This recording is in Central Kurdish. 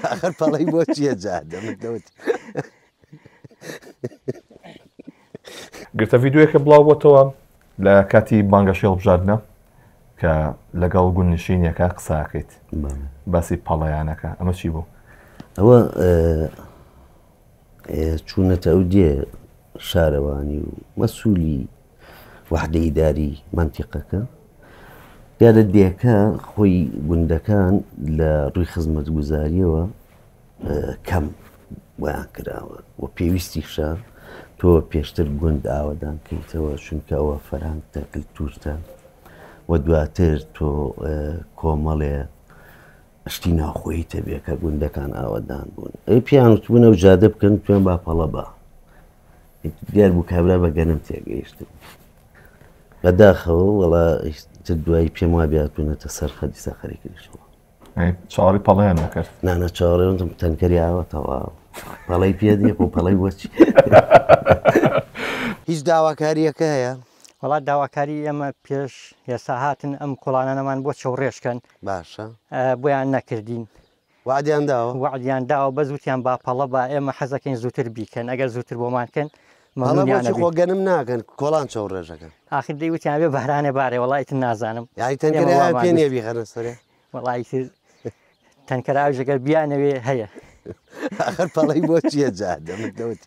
ئاخر پەڵەی بۆ چییە جادە من دەوت. گرتە ڤیدیۆیەکە بڵاو بۆتەوە لە کاتی بانگەشەی هەڵبژاردنە کە لەگەڵ گوندنشینیەکە قساکەیت باسی پەڵەیانەکە ئەمە چی بوو؟ ئەوە چوونەتە ئەو دێ شارەوانی و مەسوولی وەحدە ئیداری مەنتیقەکە دیارە دێکە خۆی گوندەکان لە ڕووی خزمەتگوزاریەوە کەم بۆیان کراوە و پێویستیشە تۆ پێشتر گوند ئاوەدان کەیتەوە چونکە ئەوە فەرهەنگتە کللتورتە و دواتر تۆ کۆمەڵێ شتی ناوخۆیی تەبێ کە گوندەکان ئاوەدان بوون ئەی پیان وتبوون ئەو جادە بکەن پێیان با پەڵە بە دیار بوو کابرا بە گەنم تێگەیشتن بەداخەوە وەڵا تر دوایی پێم وا بیاتونەتە سەر خەدیسە خەریکریشەوە چاوەڕی پەڵەیان نەکرد نانە چاوەڕێ تەنکەری ئاوە تەواو پەڵەی پێ دێ خۆ پەڵەی بۆچی هیچ داواکاریەکە هەیە وڵات داواکاری ئێمە پێش ئێستا هاتن ئەم کۆڵانانەمان بۆ چەوڕێژکەن باشە بۆیان نەکردین وعدیان داوە وعدیان داوە بەس وتیان با پەڵە با ئێمە حەزەکەین زووتر بیکەن ئەگەر زووتر بۆمان کەن پەڵە بۆچی خۆ گەنم ناکەن کۆڵان چەوڕێژەکەن ئاخر دەی وتیان بێ بارانێ بارێ وەڵا ئیتر نازانم یاری تەنکەرە پێ نییە بیخەنە سەرێ وەڵا ئیتر تەنکەرە ئاویش ئەگەر بیانەوێ هەیە ئاخر پەڵەی بۆ چییە جادە من دەوت.